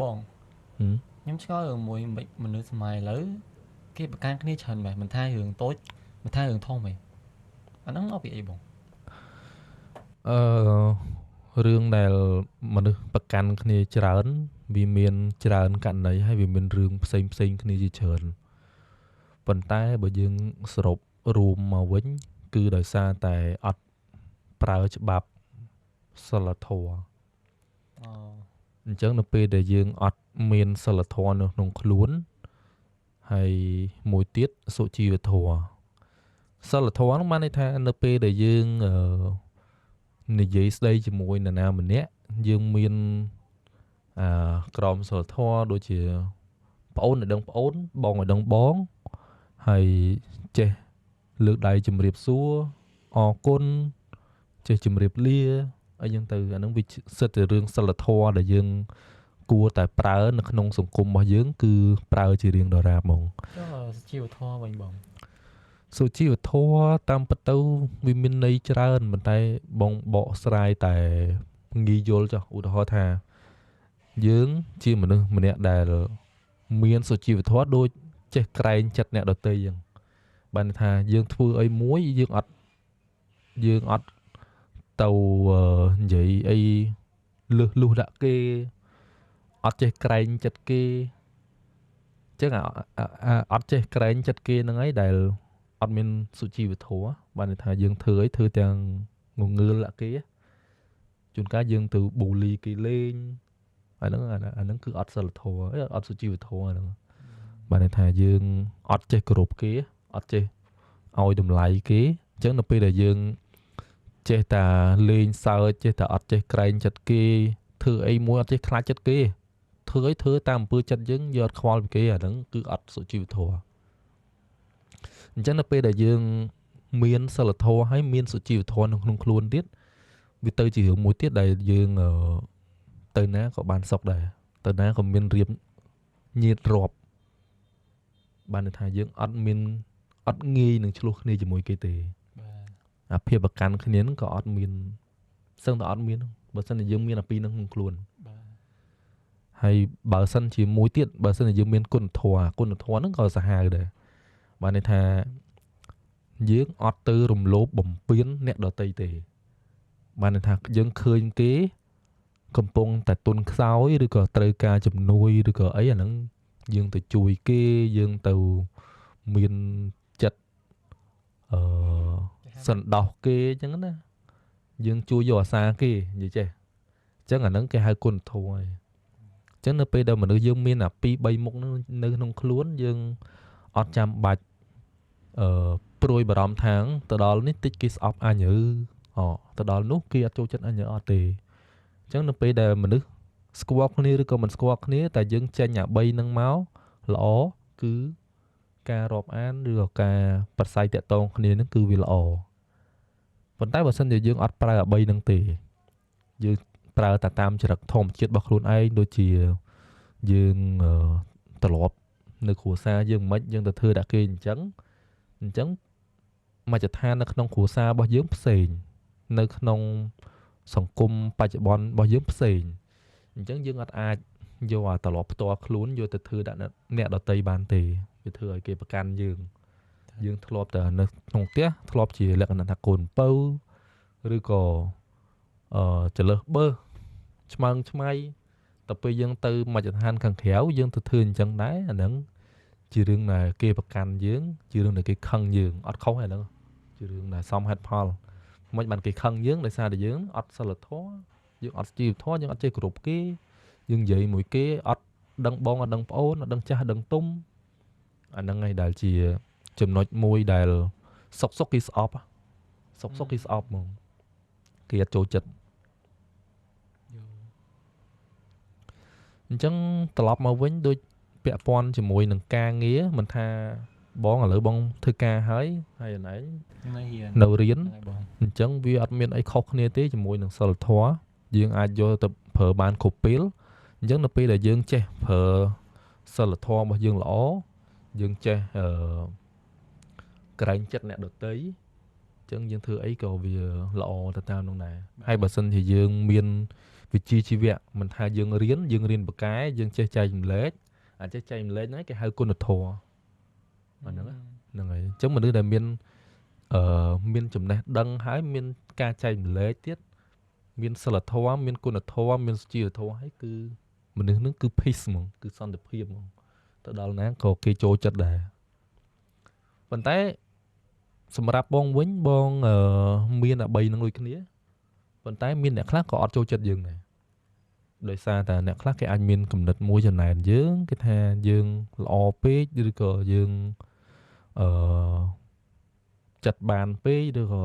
បង ហឹម ខ្ញុំឆ្ងល់រឿងមួយមិនមនុស្សសម័យឥឡូវគេប្រកាន់គ្នាច្រើនមែនមិនថារឿងតូចមិនថារឿងធំទេអាហ្នឹងមកពីអីបង អឺរឿងដែលមនុស្សប្រកាន់គ្នាច្រើនវាមានច្រើនករណីហើយវាមានរឿងផ្សេងផ្សេងគ្នាជាច្រើនប៉ុន្តែបើយើងសរុបរួមមកវិញ គឺដោយសារតែអត់ប្រើច្បាប់សីលធម៌ អូ អញ្ចឹងនៅពេលដែលយើងអត់មានសីលធម៌នៅក្នុងខ្លួនហើយមួយទៀតសុជីវធម៌សីលធម៌ហ្នឹងបានន័យថានៅពេលដែលយើងនិយាយស្ដីជាមួយនរណាម្នាក់យើងមានក្រមសីលធម៌ដូចជាប្អូនឲ្យដឹងប្អូនបងឲ្យដឹងបងហើយចេះលើកដៃជម្រាបសួរអរគុណចេះជម្រាបលាអីចឹងទៅអាហ្នឹងវាសិតតែរឿងសីលធម៌ដែលយើងគួរតែប្រើនៅក្នុងសង្គមរបស់យើងគឺប្រើជារៀងដរាបហ្មង ចុះជីវធម៌វិញបង សុជីវធម៌តាមពិតទៅវាមានន័យច្រើនប៉ុន្តែបងបកស្រាយតែងាយយល់ចុះឧទាហរណ៍ថាយើងជាមនុស្សម្នាក់ដែលមានសុជីវធម៌ដូចចេះក្រែងចិត្តអ្នកដទៃចឹងបានន័យថាយើងធ្វើអីមួយយើងអត់ទៅនិយាយអីលឹះលុះដាក់គេអត់ចេះក្រែងចិត្តគេអញ្ចឹងអត់ចេះក្រែងចិត្តគេហ្នឹងឯងដែលអត់មានសុជីវធម៌បានន័យថាយើងធ្វើអីធ្វើទាំងងងើលដាក់គេជួនកាលយើងទៅបូលីគេលេងអាហ្នឹងអាហ្នឹងគឺអត់សីលធម៌អត់សុជីវធម៌អាហ្នឹងបានន័យថាយើងអត់ចេះគោរពគេអត់ចេះឲ្យតម្លៃគេអញ្ចឹងនៅពេលដែលយើងចេះតែលេងសើចចេះតែអត់ចេះក្រែងចិត្តគេធ្វើអីមួយអត់ចេះខ្លាចចិត្តគេធ្វើអីធ្វើតាមអំពើចិត្តយើងយកអត់ខ្វល់ពីគេអាហ្នឹងគឺអត់សុជីវធម៌អញ្ចឹងនៅពេលដែលយើងមានសីលធម៌ហើយមានសុជីវធម៌នៅក្នុងខ្លួនទៀតវាទៅជារឿងមួយទៀតដែលយើងទៅណាក៏បានសុខដែរទៅណាក៏មានរៀបញាតរាប់បានន័យថាយើងអត់មានអត់ងាយនឹងឆ្លោះគ្នាជាមួយគេទេ បាទ អាភាពប្រកាន់គ្នាហ្នឹងក៏អត់មានសឹងតែអត់មានបើសិនជាយើងមានអាពីរហ្នឹងក្នុងខ្លួន បាទ ហើយបើសិនជាមួយទៀតបើសិនជាយើងមានគុណធម៌គុណធម៌ហ្នឹងក៏សាហាវដែរបានន័យថាយើងអត់ទៅរំលោភបំពានអ្នកដទៃទេបានន័យថាយើងឃើញគេកំពុងតែទន់ខ្សោយឬក៏ត្រូវការជំនួយឬក៏អីអាហ្នឹងយើងទៅជួយគេយើងទៅមានចិត្តអឺសន្តោសគេអញ្ចឹងណាយើងជួយយកអាសាគេនិយាយចេះអញ្ចឹងអាហ្នឹងគេហៅគុណធម៌ហើយអញ្ចឹងនៅពេលដែលមនុស្សយើងមានអា2 3មុខហ្នឹងនៅក្នុងខ្លួនយើងអត់ចាំបាច់ព្រួយបារម្ភថាងទៅដល់នេះតិចគេស្អប់អញឬអូទៅដល់នោះគេអត់ចូលចិត្តអញអត់ទេអញ្ចឹងនៅពេលដែលមនុស្សស្គាល់គ្នាឬក៏មិនស្គាល់គ្នាតែយើងចេញអា3ហ្នឹងមកល្អគឺការរាប់អានឬក៏ការប្រស័យតាក់ទងគ្នាហ្នឹងគឺវាល្អប៉ុន្តែបើសិនជាយើងអត់ប្រើអា3ហ្នឹងទេយើងប្រើតែតាមចរិតធម្មជាតិរបស់ខ្លួនឯងដូចជាយើងត្រឡប់នៅគ្រួសារយើងមិនយើងទៅធ្វើដាក់គេអញ្ចឹងអញ្ចឹងមជ្ឈដ្ឋាននៅក្នុងគ្រួសាររបស់យើងផ្សេងនៅក្នុងសង្គមបច្ចុប្បន្នរបស់យើងផ្សេងអញ្ចឹងយើងអត់អាចយកអាត្រឡប់ផ្ទាល់ខ្លួនយកទៅធ្វើដាក់អ្នកដទៃបានទេវាធ្វើឲ្យគេប្រកាន់យើងយើងធ្លាប់តែនៅក្នុងផ្ទះធ្លាប់ជាលក្ខណៈថាកូនពៅឬក៏ចលើសបើសឆ្មើងឆ្មៃតែពេលយើងទៅមជ្ឈដ្ឋានខាងក្រៅយើងទៅធ្វើអញ្ចឹងដែរអាហ្នឹងជារឿងដែលគេប្រកាន់យើងជារឿងដែលគេខឹងយើងអត់ខុសទេអាហ្នឹងជារឿងដែលសមហេតុផលមិនបានគេខឹងយើងដោយសារតែយើងអត់សីលធម៌យើងអត់ជីវធម៌យើងអត់ចេះគោរពគេយើងនិយាយមួយគេអត់ដឹងបងអត់ដឹងប្អូនអត់ដឹងចាស់ដឹងទុំអាហ្នឹងឯងដែលជាចំណុចមួយដែលសុកសុកគេស្អប់សុកសុកគេស្អប់ហ្មងគេអត់ចូលចិត្តអញ្ចឹងត្រឡប់មកវិញដូចពាក់ព័ន្ធជាមួយនឹងការងារមិនថាបងឥឡូវបងធ្វើការហើយហើយអនឯងនៅរៀនអញ្ចឹងវាអត់មានអីខុសគ្នាទេជាមួយនឹងសីលធម៌យើងអាចយកទៅប្រើបានគ្រប់ពេលអញ្ចឹងនៅពេលដែលយើងចេះប្រើសីលធម៌របស់យើងល្អយើងចេះក្រែងចិត្តអ្នកដទៃអញ្ចឹងយើងធ្វើអីក៏វាល្អទៅតាមនោះដែរហើយបើសិនជាយើងមាន វិជ្ជាជីវៈមិនថាយើងរៀនយើងរៀនបកែយើងចេះចែករំលែកអាចចេះចែករំលែកហ្នឹងគេហៅគុណធម៌អាហ្នឹងហ្នឹងហើយអញ្ចឹងមនុស្សដែលមានមានចំណេះដឹងហើយមានការចែករំលែកទៀតមានសិលធម៌មានគុណធម៌មានសុជីវធម៌ហើយគឺមនុស្សហ្នឹងគឺ peace ហ្មងគឺសន្តិភាពហ្មងទៅដល់ណាក៏គេចូលចិត្តដែរប៉ុន្តែសម្រាប់បងវិញបងមានអា3ហ្នឹងដូចគ្នាប៉ុន្តែមានអ្នកខ្លះក៏អត់ចូលចិត្តយើងដែរដោយសារតែអ្នកខ្លះគេអាចមានគំនិតមួយចំណែនយើងគេថាយើងល្អពេកឬក៏យើងអឺចិត្តបានពេកឬក៏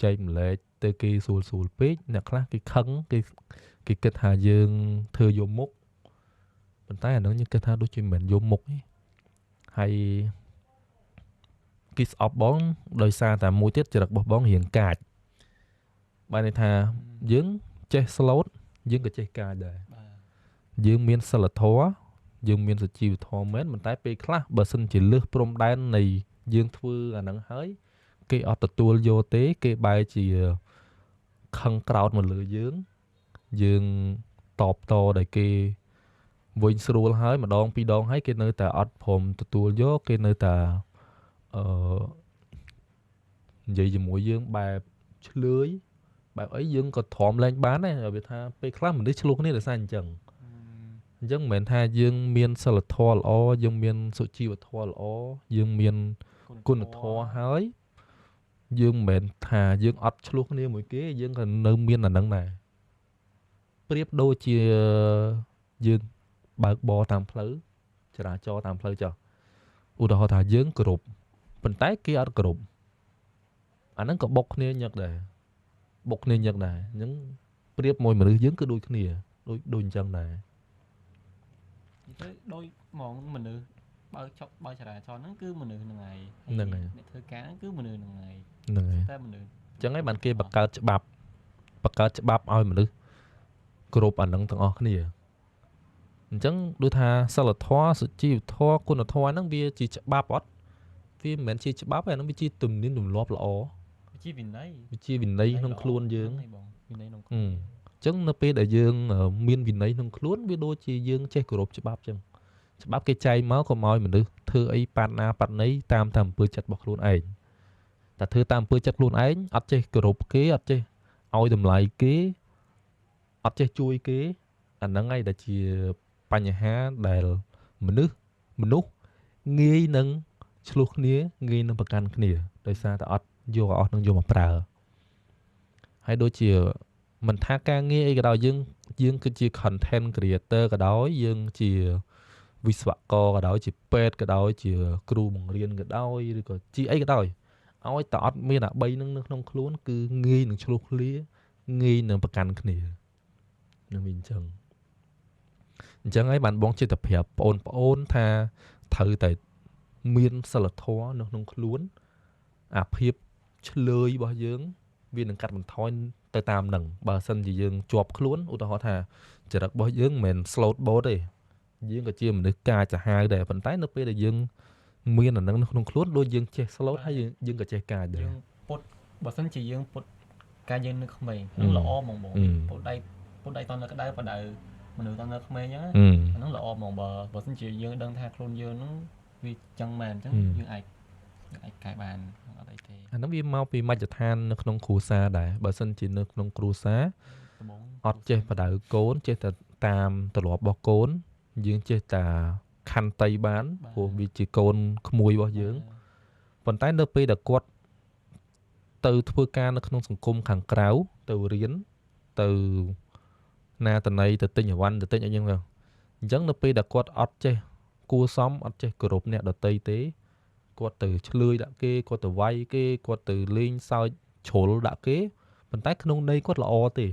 ចែកម្លែកទៅគេស្រួលស្រួលពេកអ្នកខ្លះគេខឹងគេគិតថាយើងធ្វើយកមុខប៉ុន្តែអានឹងយើងគិតថាដូចជាមិនមែនយកមុខទេហើយគេស្អប់បងដោយសារតែមួយទៀតចរិតរបស់បងរៀងកាចបានន័យថាយើងចេះស្លូតយើងក៏ចេះកាចដែរយើងមានសិលធម៌យើងមានសុជីវធម៌មែនប៉ុន្តែពេលខ្លះបើសិនជាលើសព្រំដែននៃយើងធ្វើអាហ្នឹងហើយគេអត់ទទួលយកទេគេបែរជាខឹងក្រោតមកលើយើងយើងតបតដែលគេវិញស្រួលហើយម្ដងពីរដងហើយគេនៅតែអត់ព្រមទទួលយកគេនៅតែអឺនិយាយជាមួយយើងបែបឆ្លើយបែបអីយើងក៏ទ្រាំលែងបានដែរវាថាពេលខ្លះមនុស្សឆ្លោះគ្នាដោយសារអញ្ចឹងអញ្ចឹងមិនមែនថាយើងមានសិលធម៌ល្អយើងមានសុជីវធម៌ល្អយើងមានគុណធម៌ហើយយើងមិនមែនថាយើងអត់ឆ្លោះគ្នាមួយគេយើងក៏នៅមានអាហ្នឹងដែរប្រៀបដូចជាយើងបើកបរតាមផ្លូវចរាចរណ៍តាមផ្លូវចុះឧទាហរណ៍ថាយើងគោរពប៉ុន្តែគេអត់គោរពអាហ្នឹងក៏បុកគ្នាញឹកដែរបុកគ្នាញឹកដែរអញ្ចឹងប្រៀបមួយមនុស្សយើងគឺដូចគ្នាដូចអញ្ចឹងដែរទៅដូចហ្មងមនុស្សបើចុកបើចរាចរណ៍ហ្នឹងគឺមនុស្សហ្នឹងឯងហ្នឹងហើយអ្នកធ្វើការហ្នឹងគឺមនុស្សហ្នឹងឯងហ្នឹងហើយតែមនុស្សអញ្ចឹងឯងបានគេបង្កើតច្បាប់បង្កើតច្បាប់ឲ្យមនុស្សគ្រប់អាហ្នឹងទាំងអស់គ្នាអញ្ចឹងដូចថាសិលធម៌សុជីវធម៌គុណធម៌ហ្នឹងវាជាច្បាប់អត់វាមិនមែនជាច្បាប់ទេអាហ្នឹងវាជាទំនៀមទម្លាប់ល្អវាជាវិន័យវាជាវិន័យក្នុងខ្លួនយើងវិន័យក្នុងខ្លួនអញ្ចឹងនៅពេលដែលយើងមានវិន័យក្នុងខ្លួនវាដូចជាយើងចេះគោរពច្បាប់អញ្ចឹងច្បាប់គេចែងមកកុំឲ្យមនុស្សធ្វើអីប៉ាត់ណាប៉ាត់ណីតាមតែអំពើចិត្តរបស់ខ្លួនឯងតែធ្វើតាមអំពើចិត្តខ្លួនឯងអត់ចេះគោរពគេអត់ចេះឲ្យតម្លៃគេអត់ចេះជួយគេអាហ្នឹងឯងដែលជាបញ្ហាដែលមនុស្សងាយនឹងឆ្លោះគ្នាងាយនឹងប្រកាន់គ្នាដោយសារតែអត់យកអស់នឹងយកមកប្រើហើយដូចជាមិនថាការងារអីក៏ដោយយើងគឺជា content creator ក៏ដោយយើងជាវិស្វករក៏ដោយជាពេទ្យក៏ដោយជាគ្រូបង្រៀនក៏ដោយឬក៏ជាអីក៏ដោយឲ្យតែអត់មានអា3នឹងនៅក្នុងខ្លួនគឺងាយនឹងឆ្លោះគ្នាងាយនឹងប្រកាន់គ្នានឹងវាអញ្ចឹងអញ្ចឹងហើយបានបងចិត្តតែប្រាប់បងប្អូនថាត្រូវតែមានសិលធម៌នៅក្នុងខ្លួនអាភាពឆ្លើយរបស់យើងវានឹងកាត់បន្ថយទៅតាមនឹងបើសិនជាយើងជាប់ខ្លួនឧទាហរណ៍ថាចរិតរបស់យើងមិនមែន slow boat ទេយើងក៏ជាមនុស្សកាចសាហាវដែរប៉ុន្តែនៅពេលដែលយើងមានអានឹងនៅក្នុងខ្លួនដូចយើងចេះ slow ហើយយើងក៏ចេះកាចដែរយើងពុតបើសិនជាយើងពុតកាយយើងនៅក្មេងនឹងល្អហ្មងបងពុតដៃតនៅក្តៅបដៅមនុស្សតនៅក្មេងអញ្ចឹងអានឹងល្អហ្មងបើសិនជាយើងដឹងថាខ្លួនយើងនឹងវាចឹងមែនអញ្ចឹងយើងអាចកែបានអត់អីទេអានឹងវាមកពីមជ្ឈដ្ឋាននៅក្នុងគ្រួសារដែរបើសិនជានៅក្នុងគ្រួសារអត់ចេះបដៅកូនចេះតែតាមទម្លាប់របស់កូនយើងចេះតែខន្តីបានព្រោះវាជាកូនក្មួយរបស់យើងប៉ុន្តែនៅពេលដែលគាត់ទៅធ្វើការនៅក្នុងសង្គមខាងក្រៅទៅរៀនទៅណាតន័យទៅទិញអីវ៉ាន់ទៅទិញអីចឹងទៅអញ្ចឹងនៅពេលដែលគាត់អត់ចេះគួសមអត់ចេះគោរពអ្នកដទៃទេគាត់ទៅឆ្លើយដាក់គេគាត់ទៅវាយគេគាត់ទៅលេងសើចជ្រុលដាក់គេប៉ុន្តែក្នុងន័យគាត់ល្អទេ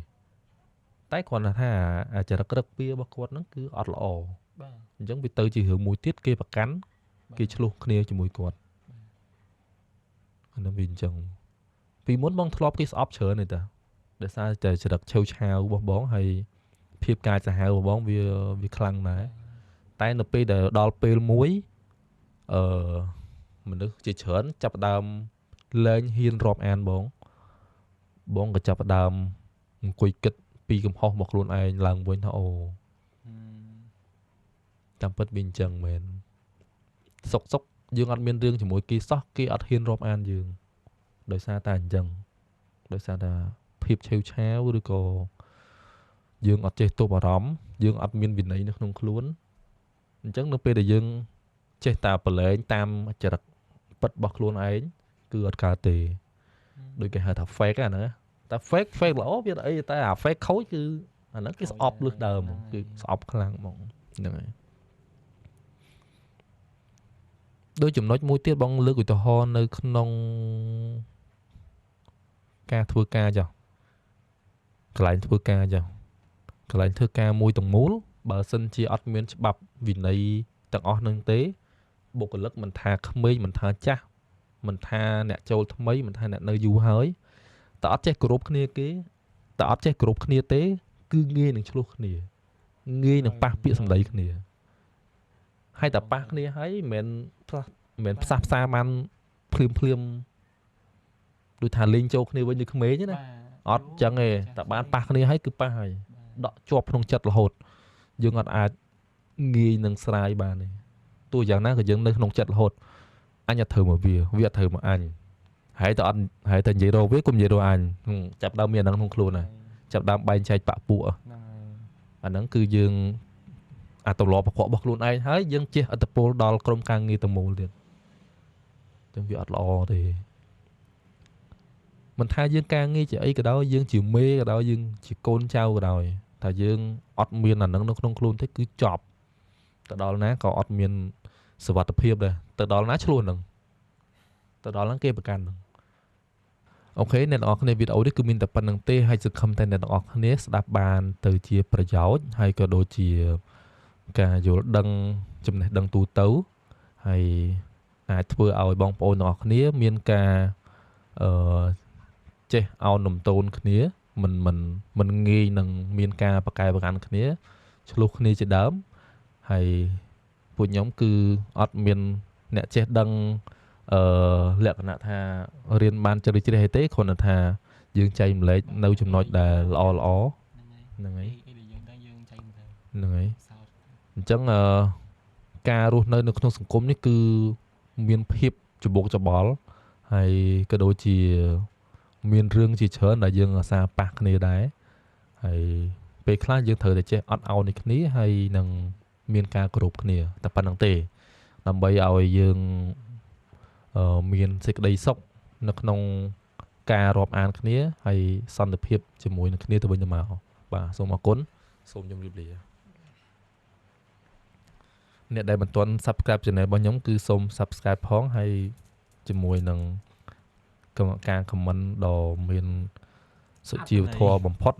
តែគ្រាន់តែថាអាចរិតរឹកពីរបស់គាត់ហ្នឹងគឺអត់ល្អបាទអញ្ចឹងវាទៅជារឿងមួយទៀតគេប្រកាន់គេឆ្លោះគ្នាជាមួយគាត់អានោះវាអញ្ចឹងពីមុនបងធ្លាប់គេស្អប់ច្រើនទេតាដោយសារតែចរិតឆេវឆាវរបស់បងហើយភាពកាចសាហាវរបស់បងវាខ្លាំងដែរតែនៅពេលដែលដល់ពេលមួយអឺមនុស្សជាច្រើនចាប់ផ្ដើមលែងហ៊ានរាប់អានបងបងក៏ចាប់ផ្ដើមអង្គុយគិតពី ពីកំហុសរបស់ខ្លួនឯងឡើងវិញថាអូតាមពិតវាអញ្ចឹងមែនសុកសុកយើងអត់មានរឿងជាមួយគេសោះគេអត់ហ៊ានរាប់អានយើងដោយសារតែអញ្ចឹងដោយសារតែភាពឆេវឆាវឬក៏យើងអត់ចេះទប់អារម្មណ៍យើងអត់មានវិន័យនៅក្នុងខ្លួនអញ្ចឹងនៅពេលដែលយើងចេះតែប្រឡែងតាមចរិតពិតរបស់ខ្លួនឯងគឺអត់កើតទេដូចគេហៅថា fake អាហ្នឹងតែ fake ល្អវាអីតែអា fake ខូចគឺអាហ្នឹងគេស្អប់លឹះដើមគឺស្អប់ខ្លាំងហ្មងហ្នឹងហើយដូចចំណុចមួយទៀតបងលើកឧទាហរណ៍នៅក្នុងការធ្វើការចុះកន្លែងធ្វើការចុះកន្លែងធ្វើការមួយទាំងមូលបើសិនជាអត់មានច្បាប់វិន័យទាំងអស់នឹងទេបុគ្គលិកមិនថាក្មេងមិនថាចាស់មិនថាអ្នកចូលថ្មីមិនថាអ្នកនៅយូរហើយតែអត់ចេះគោរពគ្នាគេតែអត់ចេះគោរពគ្នាទេគឺងាយនឹងឆ្លោះគ្នាងាយនឹងប៉ះពាក្យសម្ដីគ្នាហើយតែប៉ះគ្នាហើយមិនមែនផ្សះផ្សាបានភ្លាមភ្លាមដូចថាលេងចូលគ្នាវិញដូចក្មេងណាអត់ចឹងទេតែបានប៉ះគ្នាហើយគឺប៉ះហើយដកជាប់ក្នុងចិត្តរហូតយើងអត់អាចងាយនឹងស្រាយបានទេទោះយ៉ាងណាក៏យើងនៅក្នុងចិត្តរហូតអញអត់ត្រូវមកវាវាអត់ត្រូវមកអញហើយតែអត់ហើយតែនិយាយរកវាគុំនិយាយរកអញចាប់ដើមមានអាហ្នឹងក្នុងខ្លួនហើយចាប់ដើមបែងចែកបាក់ពួកអាហ្នឹងគឺយើងអាទម្លាប់អាក្រក់របស់ខ្លួនឯងហើយយើងជះឥទ្ធិពលដល់ក្រុមការងារទាំងមូលទៀតចឹងវាអត់ល្អទេមិនថាយើងការងារជាអីក៏ដោយយើងជាមេក៏ដោយយើងជាកូនចៅក៏ដោយតែយើងអត់មានអាហ្នឹងនៅក្នុងខ្លួនទេគឺចប់ទៅដល់ណាក៏អត់មានសុវត្ថិភាពដែរទៅដល់ណាឆ្លោះហ្នឹងទៅដល់ហ្នឹងគេប្រកាន់ហ្នឹងអូខេអ្នកទាំងអស់គ្នាវីដេអូនេះគឺមានតែប៉ុណ្្នឹងទេហើយសង្ឃឹមតែអ្នកទាំងអស់គ្នាស្ដាប់បានទៅជាប្រយោជន៍ហើយក៏ដូចជាការយល់ដឹងចំណេះដឹងទូទៅហើយអាចធ្វើឲ្យបងប្អូនទាំងអស់គ្នាមានការចេះអោននំតូនគ្នាមិនមិនមិនងាយនឹងមានការប្រកែប្រកាន់គ្នាឆ្លោះគ្នាជាដើមហើយពួកខ្ញុំគឺអត់មានអ្នកចេះដឹងលក្ខណៈថារៀនបានជ្រៅជ្រះអីទេគ្រាន់តែថាយើងចែកម្លែកនៅចំណុចដែលល្អល្អហ្នឹងហើយហ្នឹងហើយអញ្ចឹងការរស់នៅនៅក្នុងសង្គមនេះគឺមានភាពច្បុកច្បល់ហើយក៏ដូចជាមានរឿងជាច្រើនដែលយើងអាសាប៉ះគ្នាដែរហើយពេលខ្លះយើងត្រូវតែចេះអត់ឱននេះគ្នាហើយនឹងមានការគោរពគ្នាតែប៉ុណ្្នឹងទេដើម្បីឲ្យយើងមានសេចក្តីសុខនៅក្នុងការរាប់អានគ្នាហើយសន្តិភាពជាមួយនឹងគ្នាទៅវិញទៅមកបាទសូមអរគុណសូមជម្រាបលាអ្នកដែលមិនទាន់ Subscribe Channel របស់ខ្ញុំគឺសូម Subscribe ផងហើយជាមួយនឹងការ comment ដ៏មានសុជីវធម៌បំផុត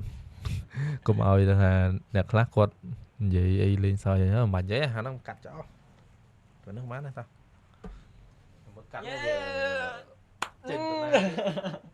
កុំឲ្យថាអ្នកខ្លះគាត់និយាយអីលេងសើចហ្នឹងមិនបាច់និយាយអាហ្នឹងកាត់ចោលទៅនឹងបានទេតាមើលកាត់ចេញទៅណា